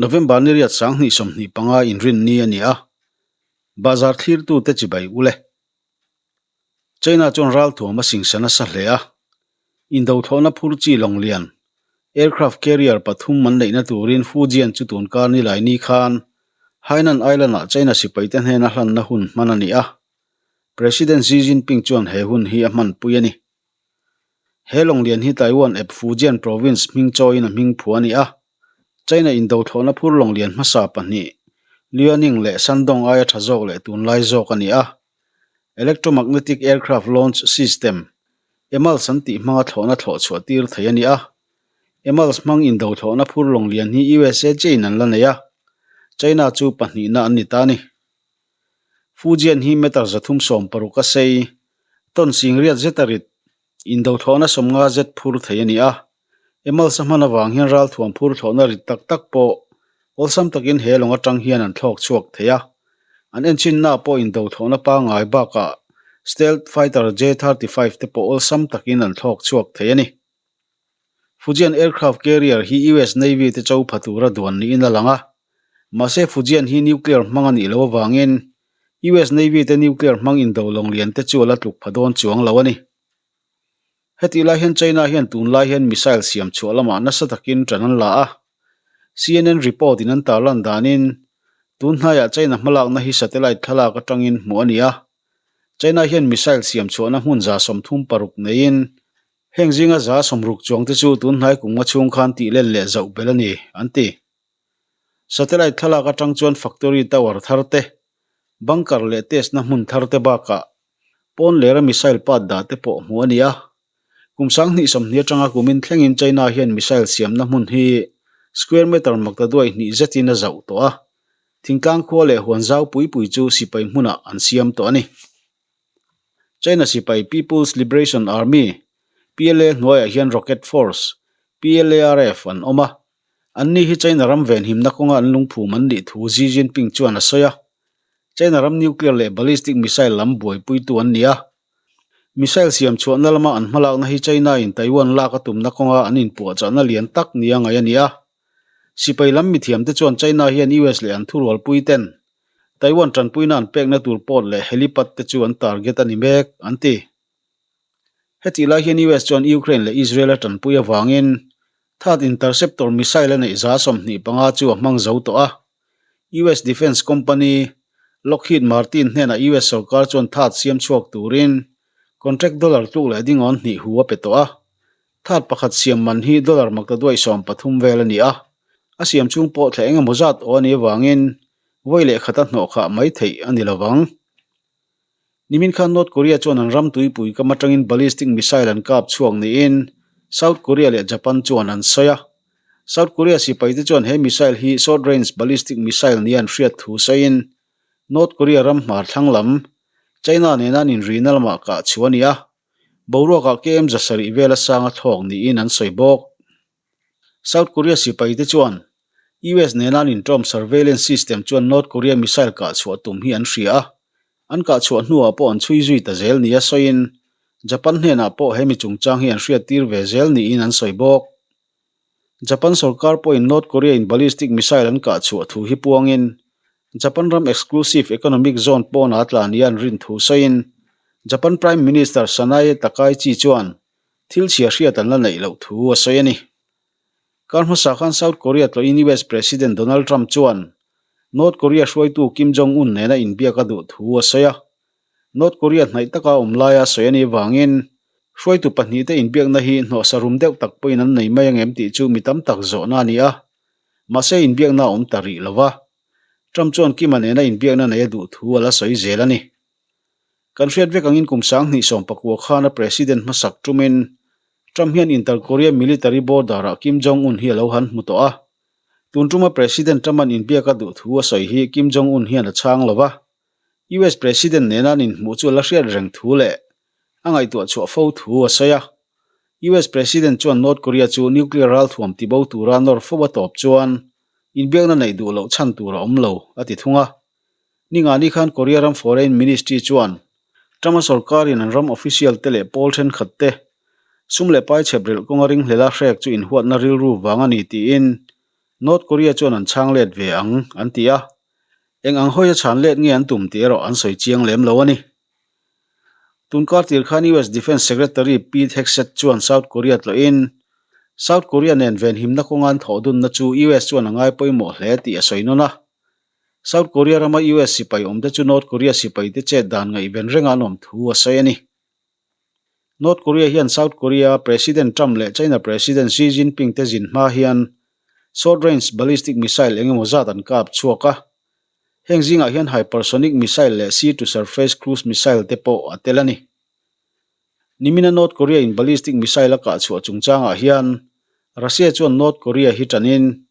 November ni riat 2025 inrinni a ni a, Bazar thlirtute chibai ul e. China chuan ralthuam a singsa nasa hle a, indothlawhna phur chi lawng lian, aircraft carrier, pathum an neihna turin Fujian chu tunkar nilai ni khan Hainan Island-ah China sipaite hnena hlanna hun hman a ni a, President Xi Jinping chuan he hun hi a hmanpui a ni. He lawng lian hi Taiwan ep Fujian Province hming chawiin a hming phu a ni a. China indothlawhna phur lawng lian hmasa pahnih, Liaoning leh Shandong aia tha zawk leh tunlai zawk a ni a. Electromagnetic Aircraft Launch System, EMALS an tih hmanga thlawhna thlawh chhuah tir thei a ni a. EMALS hmang indothlawhna phur lawng lian hi USA chain an la nei a, China chu pahnihna an ni ta a ni. Fujian hi meter 360 a sei, tawn singriat zet a rit, indothlawhna 50 zet phur thei a ni a. Emals a hman avang hian ralthuam phur thlawhna rit tak tak pawh awlsam takin he lawng atang hian an thlawk chhuak thei a. An enchinna pawh indothlawhna pangngai bakah Stealth Fighter J-35 te pawh awlsam takin an thlawk chhuak thei a ni. Fujian aircraft carrier hi US Navy te cho pha tura duan niin a lang a. Mahse Fujian hi nuclear hmang a nih loh avangin US Navy te nuclear hmang indo lawng lian te chu a la tluk pha dawn chuang lo a ni. Hetih lai hian China hian tunlai hian missile siam chhuah lamah nasa takin ṭan an la a. CNN report in an tarlan danin tun hnaiah China hmalakna hi satellite thlalak atangin hmuh a ni a. China hian missile siam chhuahna hmun 36 neiin Heng zinga 60 chuang te chu tun hnai kum nga chhung khan tih len leh zauh belh a ni, an ti. Satellite thlalak atang chuan factory tower thar te, bunker leh test na hmun thar te bakah pawn lera missile pat dah te pawh hmuh a ni a. Kum 2020 atanga kumin thlengin China hian missile siamna hmun hi square meter maktaduai hnih zetin a zauh tawh a, thingtlang khua leh huan zau pui pui chu sipai hmunah an siam tawh a ni. China sipai People's Liberation Army, PLA, hnuaiah hian Rocket Force, PLARF, an awm a. Anni hi China ram venhimna kawnga an lungphum an nih thu Xi Jinping chuan a sawi a. China ram nuclear leh ballistic missile lam buaipuitu an ni a. Missile siam chhuahna lama an hmalakna hi China-in Taiwan lak a tumna kawnga an inpuahchahna lian tak nia ngaih a ni a. Sipai lam mithiamte chuan China hian US leh an thurualpui ten Taiwan tanpuina an pekna tur port leh helipad te chu an target a ni mek, an ti. Hetih lai hian US chuan Ukraine leh Israel a tanpui avangin THAAD interceptor missile a neih 25 chu a hmang zo tawh a. US defence company Lockheed Martin hnenah US sorkar chuan THAAD siam chhuak turin contract dollar tluk leh dingawn hnih hu a pe tawh a. THAAD pakhat siam man hi dollar maktaduai 13 vel a ni a. A siam chhung pawh thla eng emaw zat aw a nih avangin Vawi leh khata hnawh khah mai theih a ni lovang. Nimin khan North Korea chuan an ram tuipui kam atangin ballistic missile an kap chhuak niin South Korea leh Japan chuan an sawi a. South Korea sipaite chuan he missile hi short range ballistic missile nia an hriat thu sawiin North Korea ram hmar thlang lam China nena an inrihna lamah kah chhuah a ni a, boruakah KM 700 vela sanga thlawk niin an sawi bawk. South Korea sipaite chuan US nena an inṭawm surveillance system chuan North Korea missile kah chhuah tum hi an hria a, an kah chhuah hnuah pawh an chhui zui ta zel nia sawiin Japan hnenah pawh he mi chungchang hi an hriattir ve zel niin an sawi bawk. Japan sorkar pawhin North Korea in ballistic missile an kah chhuah thu hi puangin Japan ram exclusive economic zone pawnah a tla nia an rin thu sawiin Japan Prime Minister Sanae Takaichi chuan thil chhia hriat an la neih loh thu a sawi a ni. Kar hmasa khan South Korea tlawhin US President Donald Trump chuan North Korea hruaitu Kim Jong Un nena inbiak a duh thu a sawi a. North Korea hnaih taka awm laia sawi a nih avangin hruaitu pahnihte inbiakna hi hnawhsa rum deuh tak pawhin an nei mai angem tih chu mi tam tak zawhna a ni a. Mahse inbiakna a awm ta rih lo va. Trump chuan Kim-a nena inbiakna nei a duh thu a la sawi zel a ni. Kan hriat vek angin kum 2019 khana President hmasak tumin Trump hian Inter-Korea military border-ah Kim Jong-un hi a lo han hmu tawh a. Tun tuma President Trump-a'n inbiak a duh thu a sawi hi Kim Jong-un hian a chhang lo va. US President nena an inhmuh chu a la hriat reng thu leh a ngaihtuah chhuah fo thu a sawi a. US President chuan North Korea chu nuclear ralthuam tibo tura nawr fo a tawp chuan inbiakna neih duh loh chhan tur a awm lo, a ti thung a. Ningani khan Korea ram Foreign Ministry chuan Trump-a sorkarin an ram official te leh pawl thenkhat te sum leh pai chhep rilh kawnga ringhlela hrek chu inhuatna rilru vang a ni tiin North Korea chuan an chhang let ve ang, an ti a. Eng ang hawia chhan let nge an tum tih erawh an sawi chiang lem lo a ni. Tun kar tir khan US Defence Secretary Pete Hegseth chuan South Korea tlawhin, South Korea nen venhimna kawnga an thawh dunna chu US chuan a ngai pawimawh hle tih a sawi nawn a. South Korea rama US sipai awmte chu North Korea sipaite chet dan ngaihven renga an awm thu a sawi a ni. North Korea hian South Korea President Trump leh China President Xi Jinping te zin hma hian short range ballistic missile eng emaw zat an kap chhuak a. Heng zingah hian hypersonic missile leh sea to surface cruise missile te pawh a tel a ni. Nimina North Korea in ballistic missile a kah chhuah chungchangah hian Russia chuan North Korea hi tanin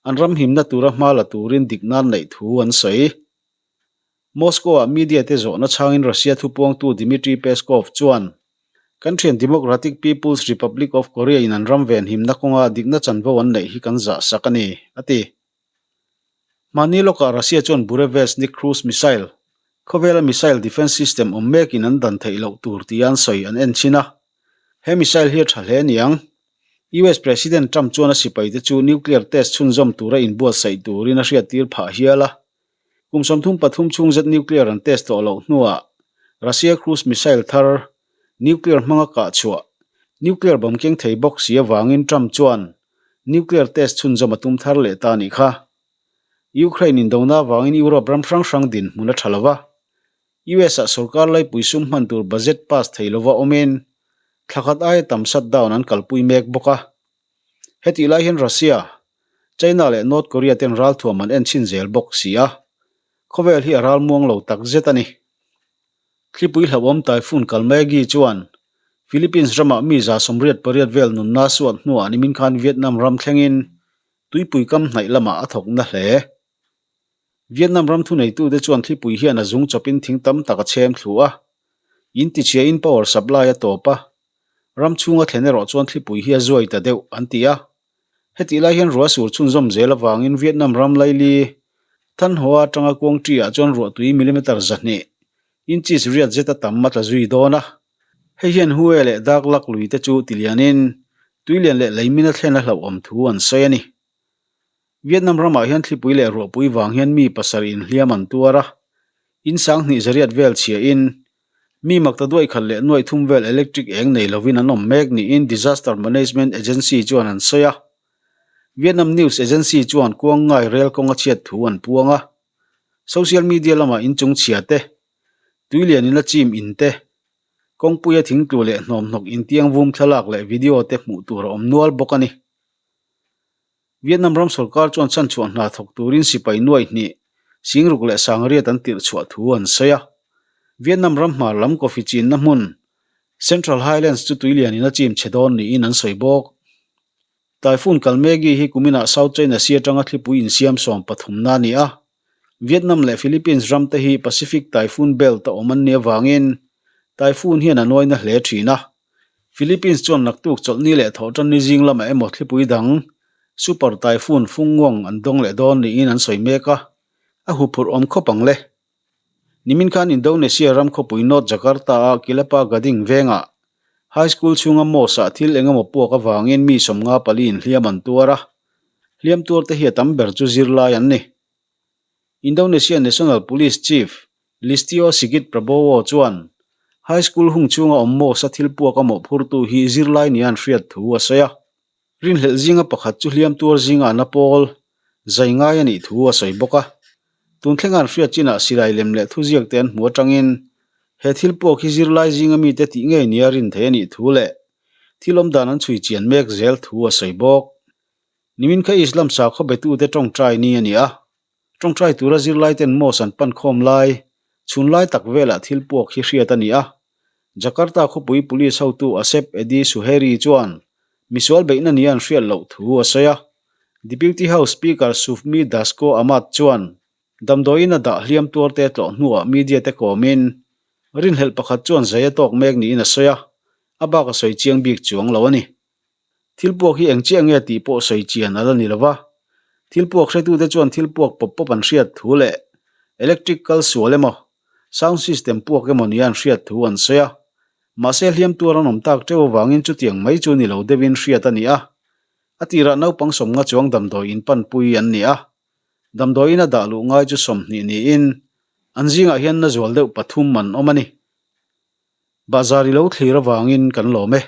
an ram himna tura hma la turin dik nan neih thu an sawi. Moscow-ah media te zawhna chhangin Russia thupuangtu Dmitry Peskov chuan, Kan thian Democratic People's Republic of Korea in an ram venhimna kawnga dikna chanvo an neih hi kan zah sak a ni, a ti. Hmahni lawkah Russia chuan Burevestnik cruise missile, khawvela missile defence system awm mekin an dan theih loh tur tia an sawi an en chhin a. He missile hi a tha hle niang. US President Trump chuan a sipaite chu nuclear test chhunzawm tura inbuatsaih turin a hriattir phah hial a. Kum 33 chhung zet nuclear an test tawh loh hnuah Russia cruise missile thar nuclear hmanga kah chhuah nuclear bomb keng thei bawk si avangin Trump chuan nuclear test chhunzawm a tum thar leh ta a nih kha. Ukraine indona avangin Europe ram hrang hrang dinhmun a tha lo va, US-ah sorkar laipui sum hman tur budget pass thei lova awmin thla khat aia tam shutdown an kalpui mek bawk a. Hetih lai hian Russia, China leh North Korea ten ralthuam an en chhin zel bawk si a, khawvel hi a ral muang lo tak zet a ni. Thlipui hlauhawm Typhoon Kalmaegi chuan Philippines ramah mi 88 vel nunna suat hnuah nimin khan Vietnam ram thlengin tuipui kam hnaih lamah a thawk na hle. Vietnam ram thuneitute chuan thlipui hian a zung chawpin thing tam tak a chhem thlu a, in tichhiain power supply a tawp a, ram chhunga thlen erawh chuan thlipui hi a zuai ta deuh an ti a. Hetih lai hian ruah sur chhunzawm zel avangin Vietnam ram laili Thanh Hoa atanga Quang Tri-ah chuan ruahtui millimeter 200, inches riat zeta tam a tla zui dawn a. Hei hian Hue leh Dak Lak lui te chu tilianin tuilian leh leimin a thlen a hlauhawm thu an sawi a ni. Vietnam ramah hian thlipui leh ruahpui vang hian mi pasarih inhliam an tuar a, in 2000 zariat vel chhiahin Mi makta duai khat leh nuaih thum vel electric eng nei lovin an awm mek niin Disaster Management Agency chuan an sawi a. Vietnam News Agency chuan kuang ngai rel kawng a chhiat thu an puang a. Social media lamah inchung chhia te, tuilian in a chim in te, kawngpuia thingtlu leh hnawmhnawk intiang vum thlalak leh video te hmuh tur a awm nual bawk a ni. Vietnam ram sorkar chuan chhanchhuah hna thawk turin sipai nuai hnih, singruk leh sangriat an tirh chhuah thu an sawi a. Vietnam ram hmar lam coffee chinna hmun, Central Highlands chu tuilianin a chim chhe dawn niin an sawi bawk. Typhoon Kalmegi hi kuminah South China Sea atanga thlipui insiam sawm pathumna a ni a. Vietnam leh Philippines ram te hi Pacific Typhoon Belt a awm an nih avangin typhoon hian a nuaina hle thin a. Philippines chuan naktuk chawlhni leh thawhtanni zing lamah emaw thlipui dang Super Typhoon Fung-wong an dawng leh dawn niin an sawi mek a, a huphurh awm khawp ang le. Nimin khan Indonesia ram khawpui North Jakarta-a Kelapa Gading vengah High School chhunga mosque-ah thil eng emaw puak avangin mi 54 inhliam an tuar a, hliam tuarte hi a tam ber chu zirlai an ni. Indonesia National Police Chief Listio Sigit Prabowo chuan High School hung chhunga awm mosque-a thil puak a mawhphurtu hi zirlai nia an hriat thu a sawi a. Rinhlelh zinga pakhat chu hliam tuar zinga na pawl zai ngai a nih thu a sawi bawk a. Tun thlenga an hriat chinah silai lem leh thuziak te an hmu atangin he thil puak hi zirlai zinga mite tih ngei nia rin theih a nih thu leh thil awmdan an chhui chian mek zel thu a sawi bawk. Nimin kha Islam sakhaw betute tawngtai ni a ni a. Tawngtai tura zirlaiten mosque an pan khawm lai, chhun lai tak velah thil puak hi hriat a ni a. Jakarta khawpui police hotu Asep Edi Suheri chuan misual beihna nia an hriat loh thu a sawi a. Deputy House Speaker Sufmi Dasko Ahmad chuan damdawiin a dah hliam tuarte tlawh hnuah media te kawmin rinhlelh pakhat chuan zai a tawk mek niin a sawi a, a bak a sawi chiang bik chuang lo a ni. Thil puak hi eng chiah nge tih pawh sawi chian a la ni lo va. Thil puak hretute chuan thil puak pawp pawp an hriat thu leh electric kal sual emaw, sound system puak emaw nia an hriat thu an sawi a. Mahse hliam tuar an awm tak teuh avangin chutiang mai chu ni lo deuhin hriat a ni a. A tirah naupang sawmnga chuang damdawi in panpui an ni a, damdawi ina dah luh ngai chu 20 niin an zingah hian na zual deuh pathum an awm a ni. Bahzar i lo thlir avangin kan lawm e.